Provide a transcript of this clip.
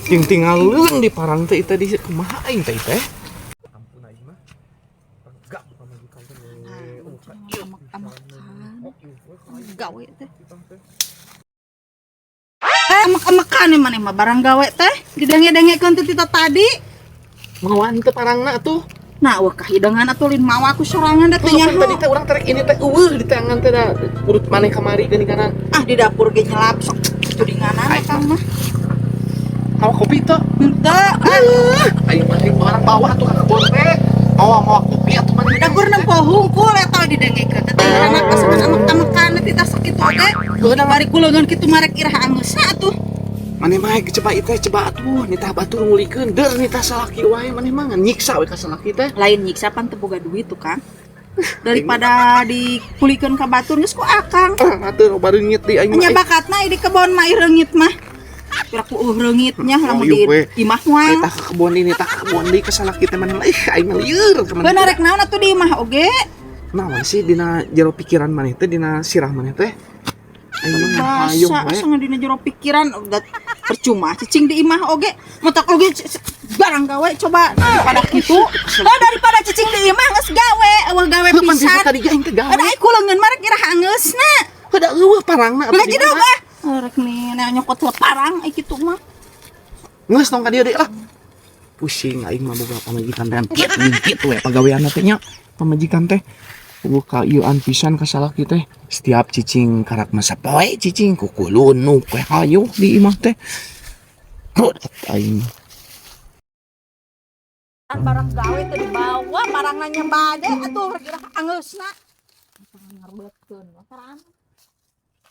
Ting tinggalin di parang teh tadi kumaha aing teh teh. Ampun, aing mah. Enggak, pamajikan teh. Amek-amekan gawe teh. Eh, amek-amekan maneh mah barang gawe teh didenge-dengekeun teh tita tadi. Mawa teu parangna tuh. Nah, wah, kahidangan atuh lin mawa ku sorangan da teh Tuh, nyaho. tadi teh urang tarik ini teh euweuh di tangan teh da urut maneh kamari geuning kanan. Ah, di dapur ge nyelap sok tudinganan akang mah. Mawa kopi teh. Henteu ah. Aing mah orang bawah tuh ka kebon teh. Mawa mawa kopi atuh maneh. Dapur nempo hungkul eta didengekeun teh anak pasangan amek-amekan tita sakitu teh. Bari kuleungeun kitu marek iraha angeusna atuh. Maneh mah coba teh, coba atuh nitah batur ngulikeun deur nitah salaki wae. Maneh mah ngan nyiksa we ka salaki teh. Lain nyiksa, pan teu boga duit tuh, Kang. Daripada dikulikeun ka batur geus ku akang. Ah, atuh loba reungit di aing mah. Nya bakatna di kebon mah reungit mah. Piraku reungitnya lamun di Yuk we. imah moal. Nitah ke kebon ini, nitah ke kebon deui ka salaki teh maneh mah. Ih, aing mah lieur ka maneh. Bener, rek naon atuh di imah oge? Naon sih dina jero pikiran maneh teh, dina sirah maneh teh? Aing mah hayung Basa we. Asa dina jero pikiran udah percuma cicing di imah oge, matak oge barang gawe coba daripada kitu. Oh, daripada cicing di imah geus gawe, euweuh gawe Heuh, pan pisan. tadi ge aing teh gawe. Ada ai kuleungeun marek iraha angeusna. Udah euweuh parangna atuh Ulah di jedog mana? Ah. Oh, rek nih nah, nyokot parang ai kitu mah. Geus tong ka dieu deui lah. Pusing aing mah boga pamajikan teh kitu kitu we pagaweanna teh nya. Pamajikan teh boga ieuan pisan ka salaki teh. Setiap cicing karak masa poe cicing kukulunuk we hayu di imah teh. Rudet aing mah. Barang gawe teh dibawa, barang nanya bade atuh rek iraha angeusna. Ngarbetkeun parang.